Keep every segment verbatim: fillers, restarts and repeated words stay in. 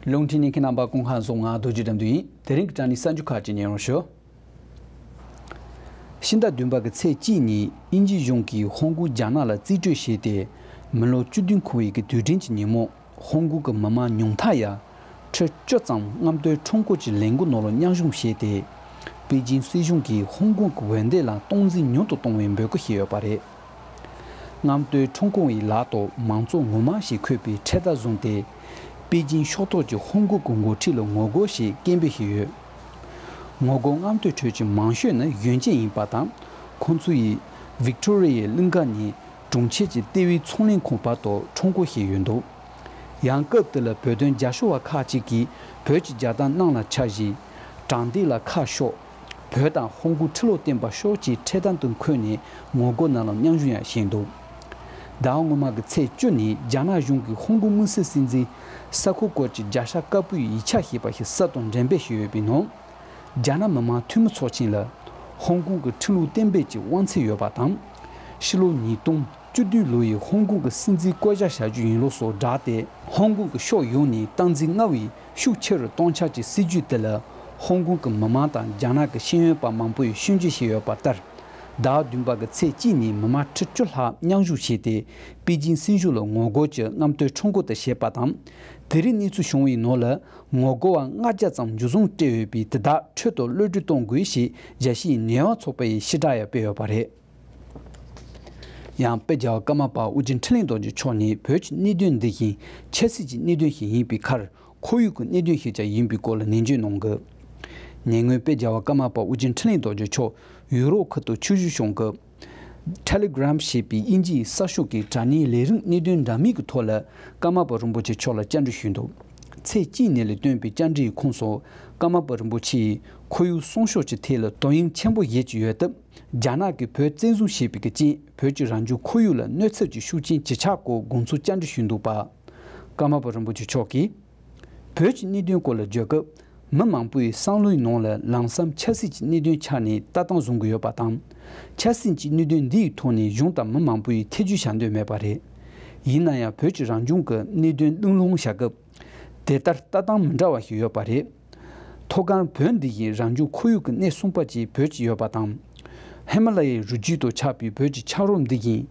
རླུང་འཕྲིན་ཉན་མཁན་རྣམ་པ་སྐུ་ཁམས་བཟང་། ང་རྡོ་རྗེ་དགྲ་འདུལ་ཡིན། དེ་རིང་གི་དྲ་བརྙན་གསར་འགྱུར་ཁག་ཅིག་ཉན་རོགས་ཞུ། ཕྱི་ཟླ་བདུན་པ་གི་ཚེས་གཅིག་ཉིན་དབྱིན་ཇི་གཞུང་གིས་ཧོང་ཀོང་རྒྱ་ནག་ལ་རྩིས་སྤྲོད་བྱས་ཏེ། མི་ལོ་བཅུ་བདུན་འཁོར་བའི་གི་དུས་དྲན་གྱི་ཉིན་མོ། ཧོང་ཀོང་གི་མི་མང་ཉུང་མཐའ་ཡང་ཁྲི་བཅུ་ཙམ་རྔམ་སྟོན་ཁྲོམ་སྐོར་གྱི་ལས་འགུལ་ནང་ལ་མཉམ་ཞུགས་བྱས་ཏེ། པེ་ཅིང་སྲིད་གཞུང་གིས་ཧོང་ཀོང་གི་འོས་བསྡད་ལ་སྟངས་འཛིན་ཉུང་དུ་གཏོང་བའི་འབོད་སྐུལ་བྱས་ཡོད་པ་རེད། རྔམ་སྟོན་ཁྲོམ་སྐོར་བའི་ལག་ཏུ་མང་ཚོགས་ངོ་མ་ཞིག་འཁོད་པའི་འཕྲེད་དར་བཟུང་སྟེ། པེ་ཅིང་ཤོག་ཐོག་གི་ཧོང་ཀོང་གི་འགོ་ཁྲིད་ལ་ངོ་རྒོལ་ཞེས་སྐད་འབོད་བྱས་ཡོད། ངོ་རྒོལ་རྔམ་སྟོན་ཁྲོད་ཀྱི་མང་ཤོས་ནི་གཞོན་སྐྱེས་ཡིན་པ་དང་། ཁོང་ཚོ་ཡིས་ཝིག་ཏོ་རི་ཡའི་གླིང་ག་ནས་གྲོང་ཁྱེར་གྱི་ལྟེ་བའི་ཚོང་ལས་ཁང་བར་དུ་ཁྲོམ་སྐོར་བྱས་ཡོད་འདུག་ཡང་སྐབས་དེ་ལ་བོད་དོན་རྒྱབ་སྐྱོར་བ་ཁག་ཅིག་གིས་བོད་ཀྱི་རྒྱལ་དར་གནམ་ལ་འཕྱར་བཞིན། དྲང་བདེན་ལ་ཁ་ཕྱོགས། བོད་དང་ཧོང་ཀོང་ཁྲི་ལོ་བརྟན་པར་ཤོག་ཅེས་འཕྲེད་དར་དུ་འཁོད་ནས་ངོ་རྒོལ་ནང་ལ་མཉམ་ཞུགས་ཡང་བྱས་འདུག་ཟླ་བ་སྔོན་མ་གི་ཚེས་བཅུ་ཉིན་རྒྱ་ནག་གཞུང་གིས་ཧོང་ཀོང་དམིགས་བསལ་སྲིད་འཛིན་ས་ཁུལ་སྐོར་གྱི་བརྒྱ་ཆ་དཀར་པོའི་ཡིག་ཆ་ཞེས་པ་ཞིག་གསར་དུ་འགྲེམས་སྤེལ་ཞུས་ཡོད་པའི་ནང་། རྒྱ་ནག་མི་དམངས་འཐུས་མི་ཚོགས་ཆེན་ལ་ཧོང་ཀོང་གི་ཁྲིམས་ལུགས་གཏན་འབེབས་ཀྱི་དབང་ཚད་ཡོད་པ་དང་། ཕྱི་ལོ་ཉིས་སྟོང་བཅུ་བདུན་ལོ་ཡི་ཧོང་ཀོང་གི་སྲིད་འཛིན་བསྐོ་བཞག་བྱ་རྒྱུ་ཡིན་ལུགས་སོགས་བསྒྲགས་ཏེ། ཧོང་ཀོང་གི་ཕྱོགས་ཡོངས་ནས་སྟངས་འཛིན་སྔར་བས་ཤུགས་ཆེ་རུ་གཏོང་འཆར་གྱི་སྲིད་ཇུས་དེ་ལ། ཧོང་ཀོང་གི་མི་མང་དང་རྒྱ་ནག་གི་ཤེས་ཡོན་པ་མང་པོས་སྐྱོན་བརྗོད་བྱས་ཡོད་པ་ལྟར། ཟླ་བ་བདུན་པ་གི་ཚེས་གཅིག་ཉིན་མི་མང་ཁྲི་བཅུ་ལྷག་མཉམ་ཞུགས་བྱས་ཏེ། པེ་ཅིང་སྲིད་གཞུང་ལ་ངོ་རྒོལ་གྱི་རྔམ་སྟོན་ཁྲོམ་སྐོར་དེ་བྱས་པ་དང་། དེ་རིང་གནས་ཚུལ་བྱུང་བའི་ནང་ལ། ངོ་རྒོལ་བ་ལྔ་བརྒྱ་ཙམ་འཇུ་བཟུང་སྤྲད་ཡོད་པས། དེ་དག་འཕྲལ་དུ་གློད་གྲོལ་གཏོང་དགོས་ཞེས་རྒྱལ་སྤྱིའི་ཉེས་པ་ཚོགས་པ་ཡིས་ཕྱིར་བསྒྲགས་ཡང་སྤེལ་ཡོད་པ་རེད། ཡང་དཔལ་རྒྱལ་བ་ཀརྨ་པ་ཨོ་རྒྱན་འཕྲིན་ལས་རྡོ་རྗེ་མཆོག་ནས་བོད་ཀྱི་གནད་དོན་འདི་བཞིན་ཆབ་སྲིད་ཀྱི་གནད་དོན་ཞིག་ཡིན་པའི་ཁར། ཁོར་ཡུག་གི་གནད་དོན་ཞིག་ཀྱང་ཡིན་པའི་སྐོར་ལ་ནན་བརྗོད་གནང་གི། ཉེ་སྔོན་དཔལ་རྒྱལ་བ་ཀརྨ་པ་ཨོ་རྒྱན་འཕྲིན་ལས་རྡོ་རྗེ་མཆོག་ཡུ་རོབ་ཁུལ་དུ་ཆིབས་བསྒྱུར་བྱུང་སྐབས། Telegram ཞེས་པའི་དབྱིན་ཇིའི་གསར་ཤོག་གི་དྲ་བརྙན་ལས་རིམ་གནད་དོན་འདྲ་མིན་གྱི་ཐོག་ལ་ཀརྨ་པ་རིན་པོ་ཆེ་མཆོག་ལ་བཅར་འདྲི་ཞུས་འདུག་ཚེས་གཅིག་ཉིན་ལ་བཏོན་པའི་བཅར་འདྲིའི་ཁོངས་སུ་ཀརྨ་པ་རིན་པོ་ཆེ་ཡིས་ཁོར་ཡུག་སྲུང་སྐྱོབ་ཀྱི་ཐད་ལ་དོ་དབྱིངས་ཆེན་པོ་བཞེས་ཀྱི་ཡོད་སྟབས། རྒྱ་ནག་གིས་བོད་བཙན་བཟུང་བྱས་པའི་རྐྱེན་བོད་ཀྱི་རང་བྱུང་ཁོར་ཡུག་ལ་གནོད་འཚེ་ཀྱི་ཤུགས་རྐྱེན་ཇི་ཆགས་སྐོར་དགོངས་ཚུལ་བཅར་འདྲི་ཞུས་འདུག་པ། ཀརྨ་པ་རིན་པོ་ཆེ་མཆོག་གིས། བོད་ཀྱི་གནད་དོན་སྐོར་ལ་བརྗོད་སྐབས། མི་མང་པོའི་བསམ་བློའི་ནང་ལ་ལམ་སང་ཆབ་སྲིད་ཀྱི་གནད་དོན་ཆ་ནས་ལྟ་སྟངས་བཟུང་གི་ཡོད་པ་དང་། ཆབ་སྲིད་ཀྱི་གནད་དོན་འདིའི་ཐོག་ནས་གཞུང་དང་མི་མང་པོས་ཐེ་བྱུས་བྱ་འདོད་མེད་པ་རེད། ཡིན་ན་ཡང་བོད་ཀྱི་རང་བྱུང་གི་གནད་དོན་གླེང་སློང་བྱ་སྐབས། དེ་ལྟར་ལྟ་སྟངས་མི་འདྲ་བ་ཞིག་ཡོད་པ་རེད། མཐོ་སྒང་བོད་འདི་བཞིན་རང་བྱུང་ཁོར་ཡུག་གི་གནས་གསུམ་པ་ཅིག་བོད་ཀྱི་ཡོད་པ་དང་། ཧི་མ་ལ་ཡའི་རི་རྒྱུད་དུ་ཆགས་པའི་བོད་ཀྱི་ཆབ་རོམ་འདི་བཞིན།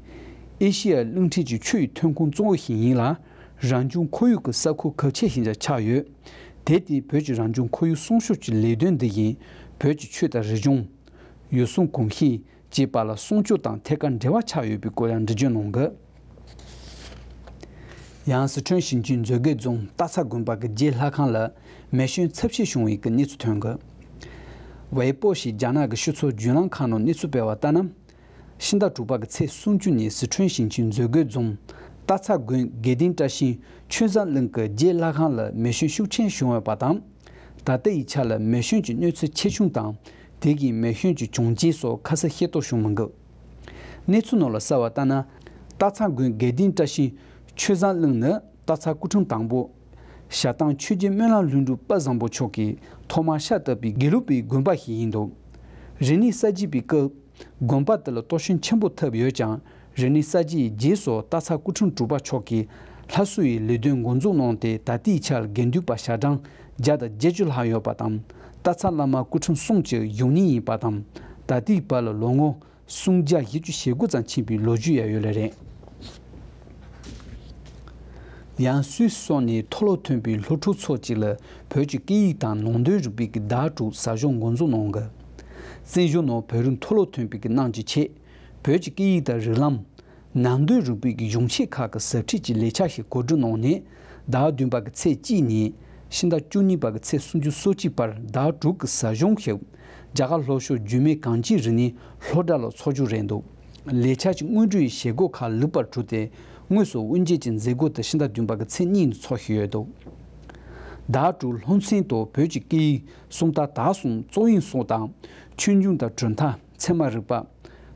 ཨེ་ཤི་ཡ་གླིང་ཕྲན་གྱི་ཆུ་ཡི་ཐོན་ཁུངས་གཙོ་བོ་ཞིག་ཡིན་ལ། རང་བྱུང་ཁོར་ཡུག་གི་ས་ཁུལ་གལ་ཆེ་ཞིག་ཀྱང་ཆགས་ཡོད། དེ་ལྟའི་བོད་ཀྱི་རང་བྱུང་ཁོར་ཡུག་སྲུང་སྐྱོབ་ཀྱི་ལས་དོན་འདི་བཞིན། བོད་ཀྱི་ཆོས་དང་རིག་གཞུང་། ཡུལ་སྲུང་གོམས་གཤིས། བཅས་པ་ལ་སྲུང་སྐྱོབ་དང་ཐད་ཀར་འབྲེལ་བ་ཆགས་ཡོད་པའི་སྐོར་ཡང་འགྲེལ་བརྗོད་གནང་གི། ཡང་སི་ཁྲོན་ཞིང་ཆེན་མཛོད་དགེ་རྫོང་སྟག་ཚང་དགོན་པ་གི་རྗེ་ལྷ་ཁང་ལ་མེ་སྐྱོན་ཚབས་ཆེ་བྱུང་བའི་གི་གནས་ཚུལ་ཐོན་གི། ཝེ་པོ་ཞེས་རྒྱ་ནག་གི་སྤྱི་ཚོགས་བརྒྱུད་ལམ་ཁག་ནང་གནས་ཚུལ་སྤེལ་བ་ལྟར་ན། ཕྱི་ཟླ་དྲུག་པ་གི་ཚེས་སུམ་ཅུ་ཉིན་སི་ཁྲོན་ཞིང་ཆེན་མཛོད་དགེ་རྫོང་སྟག་ཚང་དགོན་དགེ་ལྡན་བཀྲ་ཤིས་ཆོས་བཟང་གླིང་གི་རྗེ་ལྷ་ཁང་ལ་མེ་སྐྱོན་ཤུགས་ཆེན་བྱུང་ཡོད་པ་དང་། ད་ལྟའི་ཆར་ལ་མེ་སྐྱོན་གྱི་གནོད་འཚེ་ཆེ་ཆུང་དང་། དེ་གའི་མེ་སྐྱོན་གྱི་བྱུང་རྐྱེན་སོགས་ཁ་གསལ་ཤེས་རྟོགས་བྱུང་མི་འདུག་གནས་ཚུལ་ནང་ལ་གསལ་བ་ལྟར་ན། སྟག་ཚང་དགོན་དགེ་ལྡན་བཀྲ་ཤིས་ཆོས་བཟང་གླིང་ནི་སྟག་ཚང་སྐུ་ཕྲེང་དང་པོ། ཞྭ་ཐང་ཆོས་རྗེ་སྨོན་ལམ་ལྷུན་གྲུབ་དཔལ་བཟང་པོ་མཆོག་གིས་ཐོག་མར་ཕྱག་བཏབ་པའི་དགེ་ལུགས་པའི་དགོན་པ་ཞིག་ཡིན་འདུག་རིག་གནས་གསར་བརྗེ་པའི་སྐབས། དགོན་པ་དེ་ལ་གཏོར་སྐྱོན་ཆེན་པོ་ཐེབས་ཡོད་ཀྱང་། རིག་གནས་གསར་བརྗེའི་རྗེས་སུ་སྟག་ཚང་སྐུ་ཕྲེང་དྲུག་པ་མཆོག་གིས་ལྷ་གསོལ་བའི་ལས་དོན་འགོ་འཛུགས་གནང་སྟེ། ད་ལྟའི་ཆར་དགེ་འདུན་པ་ཞལ་གྲངས་བརྒྱ་དང་བརྒྱད་ཅུ་ལྷག་ཡོད་པ་དང་། སྟག་ཚང་བླ་མ་སྐུ་ཕྲེང་གསུམ་གྱི་བཞུགས་གནས་ཡིན་པ་དང་། ད་ལྟའི་བར་ལ་ལོ་ངོ་སུམ་བརྒྱ་བཞི་བཅུ་ཞེ་དགུ་ཙམ་ཕྱིན་པའི་ལོ་རྒྱུས་ཡང་ཡོད་ལེ་རེད། ཡང་སུད་སི་སོགས་ནས་མཐོ་སློབ་ཐོན་པའི་སློབ་ཕྲུག་ཚོ་གཅིག་ལ་བོད་ཀྱི་སྐད་ཡིག་དང་ནང་དོན་རིག་པའི་གི་ཟླ་དྲུག་ཟབ་སྦྱོང་འགོ་འཛུགས་གནང་གི། བཙན་བྱོལ་ནང་བོད་རིགས་མཐོ་སློབ་ཐོན་པའི་གི་རྣམས་ཀྱི་ཆེད། བོད་ཀྱི་སྐད་ཡིག་དང་རིགས་ལམ། ནང་དོན་རིག་པའི་གི་གཞུང་ཆེན་ཁག་གི་ཟབ་ཁྲིད་ཀྱི་ལས་འཆར་ཞིག་གོ་སྒྲིག་གནང་ནས། ཟླ་བ་བདུན་པ་གི་ཚེས་གཅིག་ཉིན་ཕྱི་ཟླ་བཅུ་གཉིས་པ་གི་ཚེས་སུམ་ཅུ་སོ་གཅིག་བར་ཟླ་དྲུག་གི་ཟབ་སྦྱོང་ཞིག་རྒྱ་གར་ལྷོ་ཕྱོགས་རྒྱུད་སྨད་གངས་སྐྱིད་རི་ནས་ལྷོ་བྲག་ལ་འཚོགས་རྒྱུ་རེད་འདུག་ལས་འཆར་གྱི་སྔོན་འགྲོའི་བྱེད་སྒོ་ཁག་ལེགས་པར་གྲུབ་སྟེ། དངོས་སུ་དབུ་འབྱེད་ཀྱི་མཛད་སྒོ་དེ་ཕྱི་ཟླ་བདུན་པ་གི་ཚེས་གཉིས་ཉིན་འཚོགས་བཞིན་ཡོད་འདུག་ཟླ་དྲུག་སློབ་ཚན་དུ་བོད་ཀྱི་སྐད་ཡིག་སུམ་རྟགས་དག་གསུམ་རྩོམ་ཡིག་སོགས་དང་། ཆོས་འབྱུང་དང་གྲུབ་མཐའ། ཚད་མ་རིག་པ།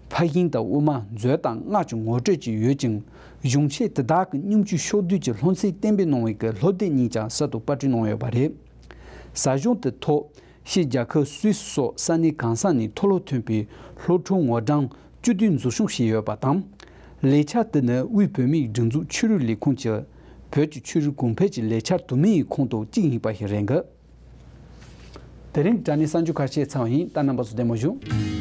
ཕར་ཕྱིན་དང་དབུ་མ། མཛོད་དང་སྔགས་ཀྱི་ངོ་སྤྲོད་བཅས་ཡོད་ཅིང་། གཞུང་ཆེན་དེ་དག་གི་སྙོམས་འཇུག་ཕྱོགས་བསྡུས་ཀྱི་སློབ་ཚན་གཏན་འབེབས་གནང་བའི་གི་སློབ་དེབ་གཉིས་ཀྱང་གསར་དུ་པར་སྐྲུན་གནང་ཡོད་པ་རེད། ཟབ་སྦྱོང་དེའི་ཐོག་ཕྱིའི་རྒྱལ་ཁབ་སུད་སི་སོགས་ས་གནས་གང་ས་ནས་མཐོ་སློབ་ཐོན་པའི་སློབ་ཕྲུག་ངོ་གྲངས་བཅུ་བདུན་འཛུལ་ཞུགས་བྱས་ཡོད་པ་དང་། ལས་འཆར་དེ་ནི་དབུས་བོད་མིའི་སྒྲིག་འཛུགས་ཆོས་རིག་ལས་ཁུངས་ཀྱི་ བོད་ཀྱི་ཆོས་རིག་གོང་འཕེལ་གྱི་ལས་འཆར་དུ་མའི་ཁོངས་གཏོགས་གཅིག་ཡིན་པ་ཞིག་རེད་འདུག་དེ་རིང་དྲ་གནས་གསར་འགྱུར་ཁ་ཤས་ཚར་བ་ཡིན། ད་རྣམ་པ་ཚོ་བདེ་མོ་བཞུགས།